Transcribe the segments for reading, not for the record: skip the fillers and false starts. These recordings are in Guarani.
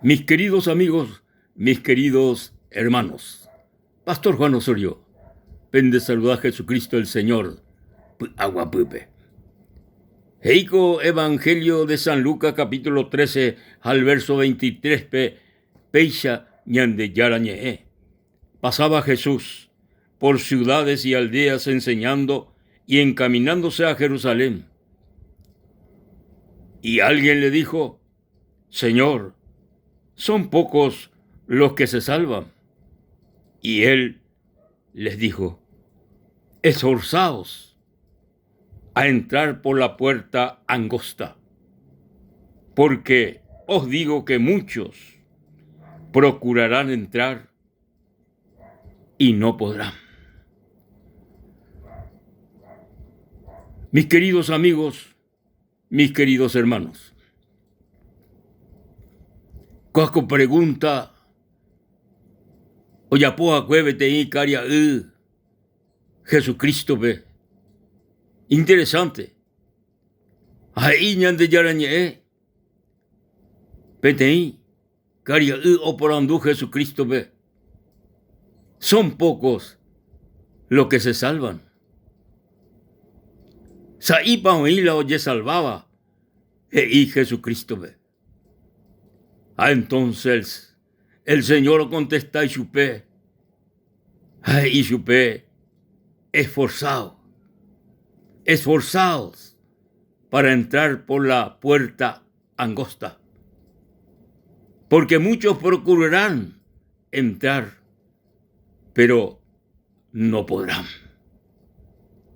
Mis queridos amigos, mis queridos hermanos, Pastor Juan Osorio, pende saluda Jesucristo el Señor, py'aguapýpe. He'íko Evangelio de San Lucas capítulo 13 al verso 23-pe péicha Ñandejára ñe'ẽ. Pasaba Jesús por ciudades y aldeas enseñando y encaminándose a Jerusalén. Y alguien le dijo, Señor, son pocos los que se salvan. Y él les dijo, esforzaos a entrar por la puerta angosta, porque os digo que muchos procurarán entrar y no podrán. Mis queridos amigos, mis queridos hermanos, ko pregunta ojapo'akue peteĩ karia'y Jesucristo-pe. Interesante. Ha he'i Ñandejára Ñe'ẽ peteĩ karia'y oporandu Jesucristo-pe, Son pocos los que se salvan. Sa'ípa oĩ la ojesalváva, he'i Jesucristo-pe. Ha entonces el Señor okontesta ichupe ha he'i chupe, Esforzaos, esforzaos para entrar por la puerta angosta, porque muchos procurarán entrar, pero no podrán,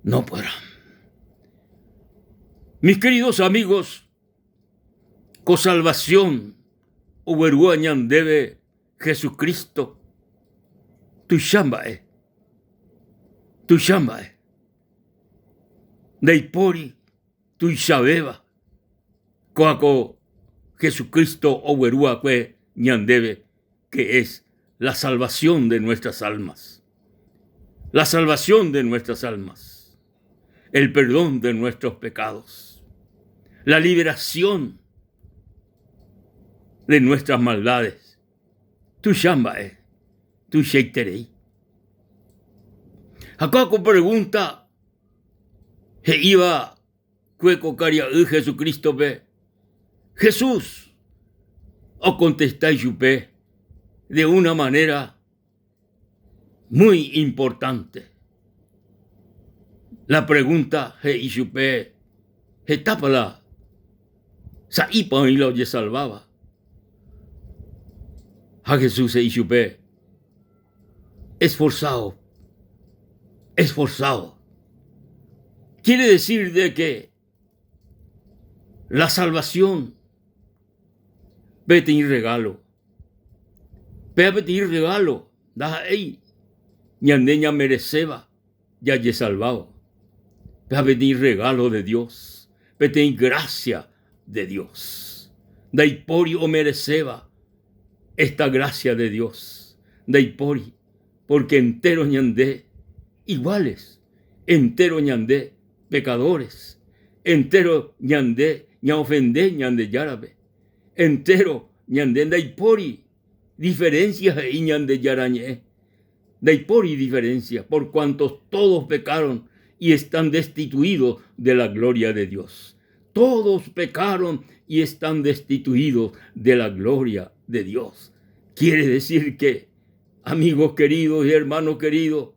no podrán. Mis queridos amigos, ko salvación oguerúva ñandéve Jesucristo tuicha mba'e, tuicha mba'e. Ndaipóri tuichavéva kóa ko Jesucristo ogueru va'ekue ñandéve que es la salvación de nuestras almas, la salvación de nuestras almas, el perdón de nuestros pecados, la liberación de nuestras maldades. Tuicha mba'e, tuichaiterei. Ha kóa ko pregunta he'íva kue ko karia'y Jesucristo-pe, Jesús okontesta ichupe de una manera muy importante. La pregunta he'i chupe hetápa la sa'ípa oĩ la ojesalváva. Ha Jesús he'i chupe, esforzado, esforzado. Quiere decir de que la salvación peteĩ regalo. Péva peteĩ regalo ndaha'éi ñande ñamereséva jajesalvávo. Péva peteĩ regalo de Dios, peteĩ gracia de Dios. Ndaipóri omereséva esta gracia de Dios. Ndaipóri, porque entero ñande iguales, entero ñande pecadores, entero ñande ñaofende Ñandejárape, entero ñande ndaipóri diferencia he'i Ñandejára Ñe'ẽ. Ndaipóri diferencia, por cuanto todos pecaron y están destituidos de la gloria de Dios. Todos pecaron y están destituidos de la gloria de Dios. Quiere decir que, amigos queridos y hermanos queridos,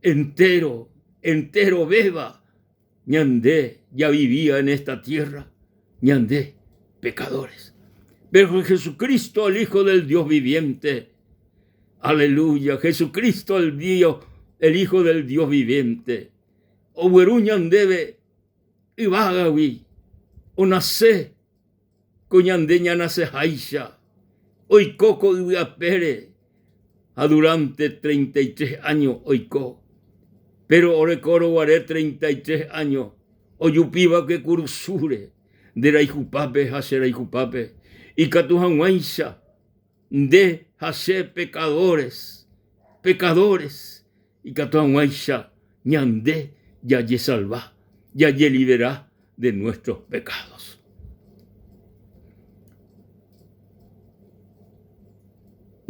entero, entero beba, ñande ya vivía en esta tierra, ñande pecadores. Pero Jesucristo, el Hijo del Dios viviente, aleluya, Jesucristo el Dios, el Hijo del Dios viviente, ogueru ñandéve yvágagui onase ko ñande ñanaseháicha, oiko ko yvy apére ha durante 33 áño oiko. Péro orekórõ guare 33 áño ojupiva'ekue kurusúre nde rayhupápe ha che rayhupápe, ikatu hag̃uáicha nde ha che pecadores, pecadores, ikatu hag̃uáicha ñande jajesalva, jajelibera de nuestros pecados.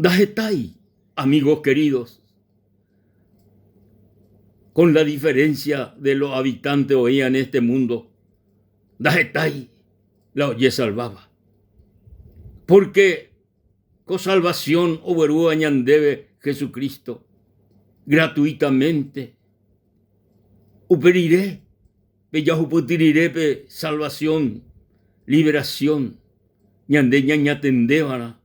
Ndahetái, amigos queridos, con la diferencia de los habitantes oĩva en este mundo, ndahetái la ojesalváva. Porque ko salvación oguerúva ñandéve Jesucristo gratuitamente, upe rire pejahupyty rire pe salvación, liberación, ñande ñañatendeva'erã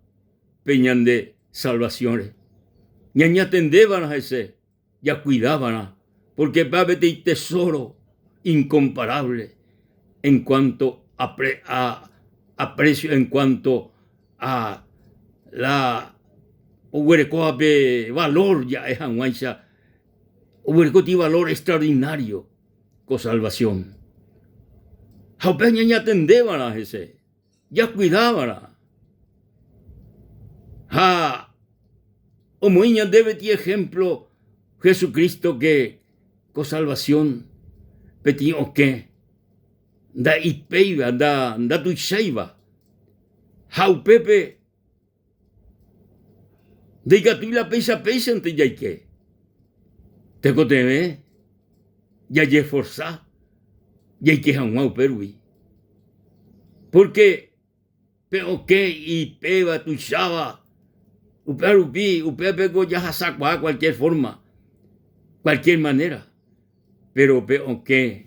pe ñande salvación-re. Ñañatendeva'erã hese, jacuidava'erã, porque péva peteĩ tesoro incomparable en cuanto a, pre, a, a precio, en cuanto a la oguerekóva pe valor ja'e hag̃uáicha, oguerekóti valor extraordinario ko salvación. Ha upéva ñañatendeva'erã hese, jacuidava'erã. Ha omoĩ ñandéve ti ejemplo Jesucristo que ko salvación peteĩ okẽ nda'ipéiva, ndatuicháiva. Ha upépe Ndaikatúi la péicha péichante jaike. Tekotevẽ jajeforsa jaike hag̃ua upérugui. Pórke pe okẽ ipéva tuicháva, upéva rupi upépeko jahasakuaa kualkiér fórma, kualkiér manéra. Péro pe okẽ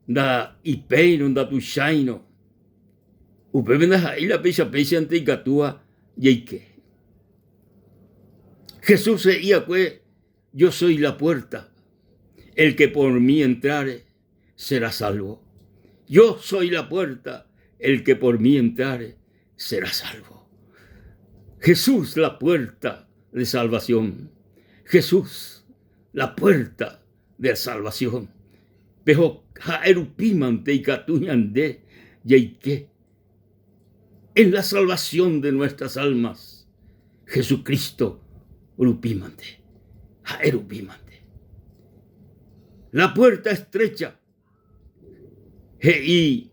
ndaipéirõ, ndatuicháirõ, upépe ndaha'éi la péicha péichante ikatúva jaike. Jesús he'i va'ekue, Yo soy la puerta, el que por mí entrare será salvo. Yo soy la puerta, el que por mí entrare será salvo. Jesús la puerta de salvación. Jesús la puerta de salvación. Peho ha'e rupímante ikatu ñande jaike en la salvación de nuestras almas. Jesucristo rupímante, ha'e rupímante. La puerta estrecha he'i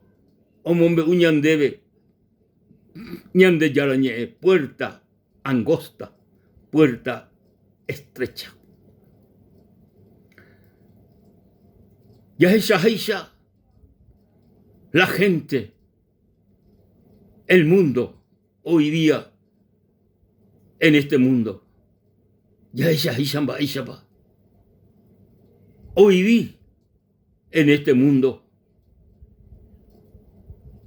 omombe'u ñandéve Ñandejára ñe'ẽ puerta angosta, puerta estrecha. Jahechaháicha la gente, el mundo hoy día en este mundo. Jahechaháicha mba'éichapa ovivi en este mundo.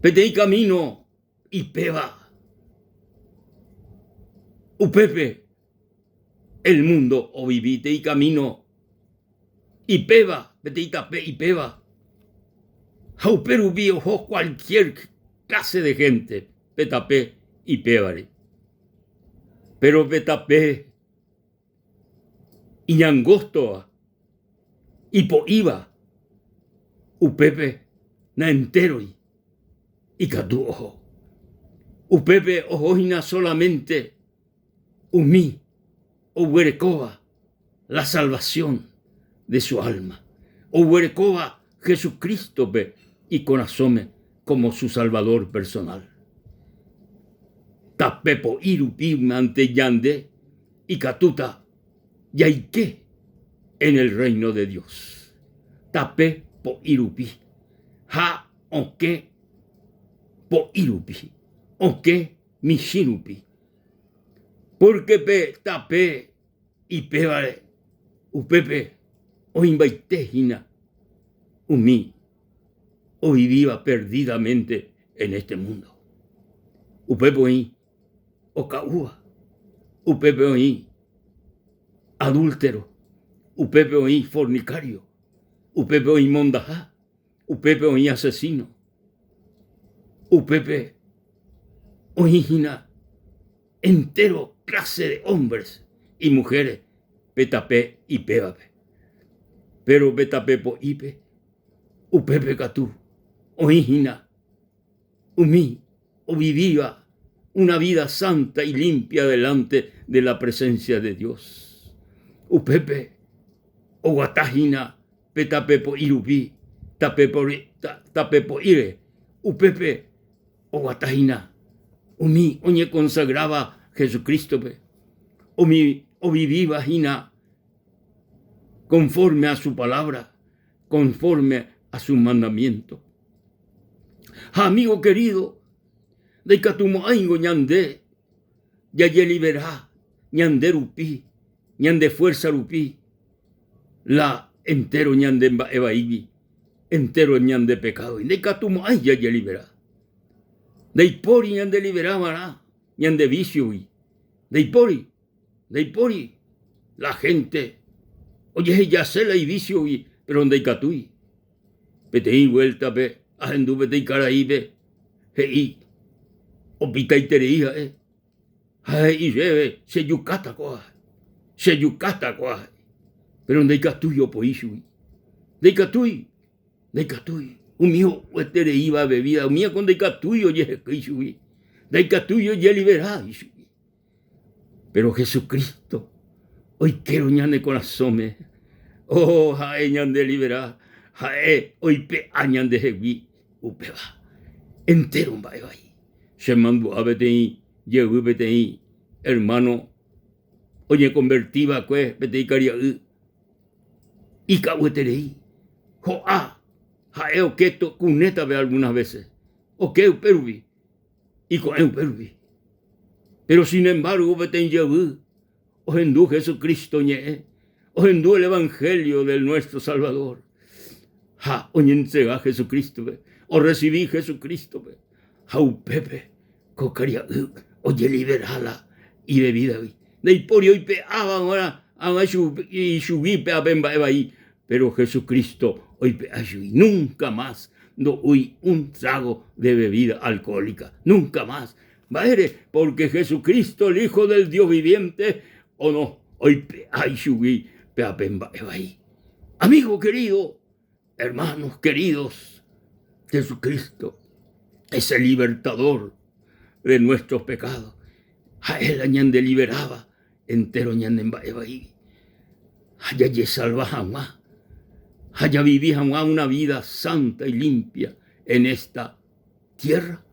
Peteĩ camino ipéva upépe el mundo ovivi peteĩ camino ipéva, peteĩ tape ipéva ha upe rupi oho cualquier clase de gente pe tape ipévare. Pero pe tape iñangóstova, ipo'íva, upépe naentéroi ikatu oho. Upépe oho hína solamente umi oguerekóva la salvación de su alma, oguerekóva Jesucrístope ikorasõme como su Salvador personal. Tape po'i rupi mante ñande ikatúta jaike en el reino de Dios. Tape po'i rupi ha okẽ po'i rupi, okẽ michĩ rupi. Pórke pe tape ipévare upépe oĩmbaite hína umi ovivíva perdidamente en este mundo. Upépe oĩ oka'úva, upépe oĩ adúltero, upépe oĩ fornicario, upépe oĩ mondaha, upépe oĩ asesino, upépe oĩ hína entéro clase de hombres y mujeres pe tape ipévape. Péro pe tape po'ípe, upépe katu oĩ hína umi ovivíva una vida santa y limpia delante de la presencia de Dios. Upépe oguata hína pe tape po'i rupi, tape po'íre, upépe oguata hína umi oñekonsagráva Jesucrístope. Umi ovivíva hína conforme a su palabra, conforme a su mandamiento. Ha amigo querido, ndaikatumo'ãingo ñande jajelibera ñande rupi, ñande fuerza rupi, la entero ñande mba'e vaígui, entero ñande pecadogui. Ndaikatumo'ãi jajelibera. Ndaipóri ñandelibera va'erã ñande viciogui. Ndaipóri, ndaipóri la gente ojehejase la iviciogui, pero ndaikatúi. Peteĩ vuéltape ahendu peteĩ karaípe he'i opitaiterei ha'e ha he'i chéve chejukáta ko'ág̃a, chejukáta ko'ág̃a, péro ndaikatúi opoi chugui, ndaikatúi, ndaikatúi umi ho'uetereíva vevída umíako ndaikatúi ojehekýi chugui, ndaikatúi ojelivera ichugui. Péro Jesucristo oikéro ñane korasõme, oh ha'e ñandelivera, ha'e oipe'a ñandehegui upéva entéro mba'e vai. Chemandu'a peteĩ jevy peteĩ ermáno oñekonverti va'ekue peteĩ karia'y ika'ueterei, ho'a ha'e oke kunétape algunas vése, oke upérupi. iko'ẽ upérupi. Péro sin embargo peteĩ jevy ohendu Jesucristo ñe'ẽ, ohendu el Evangelio del nuestro Salvador ha oñentrega Jesucrístope, orresivi Jesucrístope ha upépe ko karia'y ojelivera la ivevídagui. Ndaipóri oipe'áva g̃uarã ag̃ua ichugui pe'a pe mba'e vai, péro Jesucristo oipe'a chugui. Núnka mas ndo'úi un trago de bebida alcohólica. Núnka mas. Mba'ére? Pórke Jesucristo, el Hijo del Dios viviente, ono oipe'a ichugui pe'a pe mba'e vai. Amigo querido, hermanos queridos, Jesucristo es el libertador de nuestros pecados. Ha'e la ñandeliberáva entéro ñane mba'e vaígui ha jajesalva hag̃ua ha javivi hag̃ua una vida santa y limpia en esta tierra,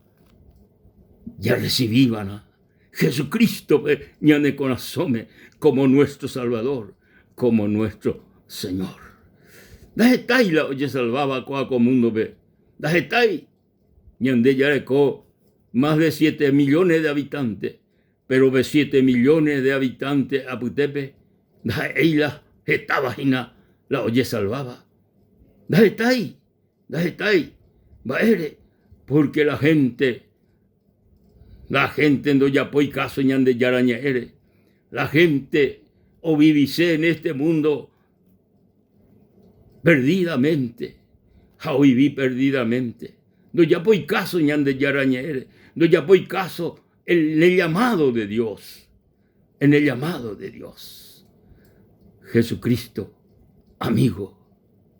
jarrecibiva'erã Jesucristo-pe ñane korasõme como nuestro Salvador, como nuestro Señor. Ndahetái la ojesalváva ko'ã ko múndope, ndahetái. Ñande jareko más de siete millones de habitantes, péro pe siete millones de habitantes apytépe ndaha'éi la hetáva hína la ojesalváva. Ndahetái, ndahetái. Mba'ére? Pórke la hénte, la hénte ndojapói káso Ñandejára Ñe'ẽre. La hénte ovivise en este mundo perdidamente ha ovivi perdidamente. Ndojapói káso Ñandejára Ñe'ẽre, ndojapói káso en el llamado de Dios, en el llamado de Dios. Jesucristo, amigo,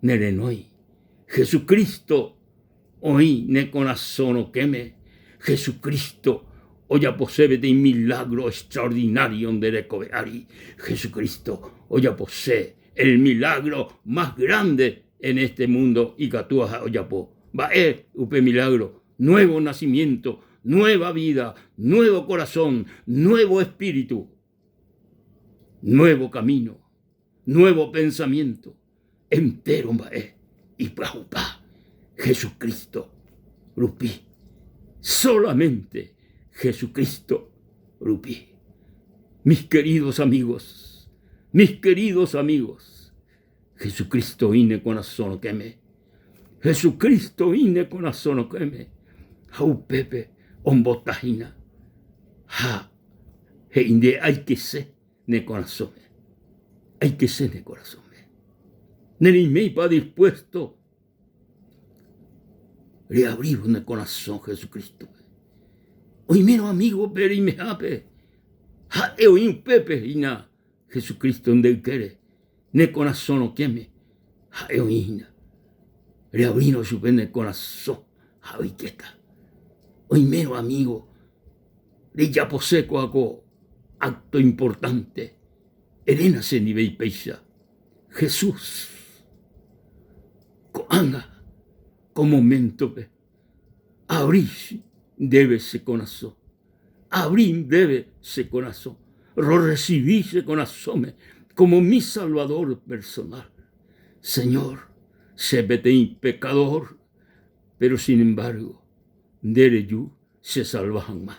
nerenói. Jesucristo oĩ ne korasõ rokẽme. Jesucristo ojapose peteĩ milagro extraordinario nde rekove ári. Jesucristo ojapose el milagro más grande en este mundo ikatúva ha'e ojapo. Mba'e upe milagro? Nuevo nacimiento, nueva vida, nuevo corazón, nuevo espíritu, nuevo camino, nuevo pensamiento, entéro mba'e ipyahupa Jesucristo rupi. Solamente Jesucristo rupi. Mis queridos amigos, mis queridos amigos, Jesucristo oĩ ne korasõ rokẽme. Jesucristo oĩ ne korasõ rokẽme ha upépe ombota hína ha he'i nde aikese ne korasõme. Aikese ne korasõme. Nereiméipa dispuesto reabrívo ne korasõ Jesucrístope? Oimérõ amígope reimehápe, ha'e oĩ upépe hína Jesucristo nde ykére, ne korasõ rokẽme, ha'e oĩ hína. Reabrírõ chupe ne korasõ ha oikéta. Oimérõ amigo, rejapose kóa ko acto importante, eréna chendive ipéicha, Jesús, ko'ág̃a ko moméntope aavri ndéve che korasõ, aavri ndéve che korasõ. Rorresivi che korasõme como mi Salvador personal. Señor, che peteĩ pecador, pero sin embargo, nde reju chesalva hag̃ua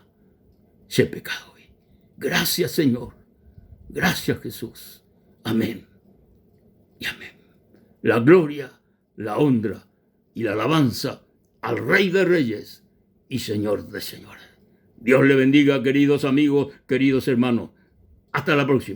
che pekádogui. Gracias, Señor. Gracias, Jesús. Amén y amén. La gloria, la honra y la alabanza al Rey de Reyes y Señor de Señores. Dios le bendiga, queridos amigos, queridos hermanos. Hasta la próxima.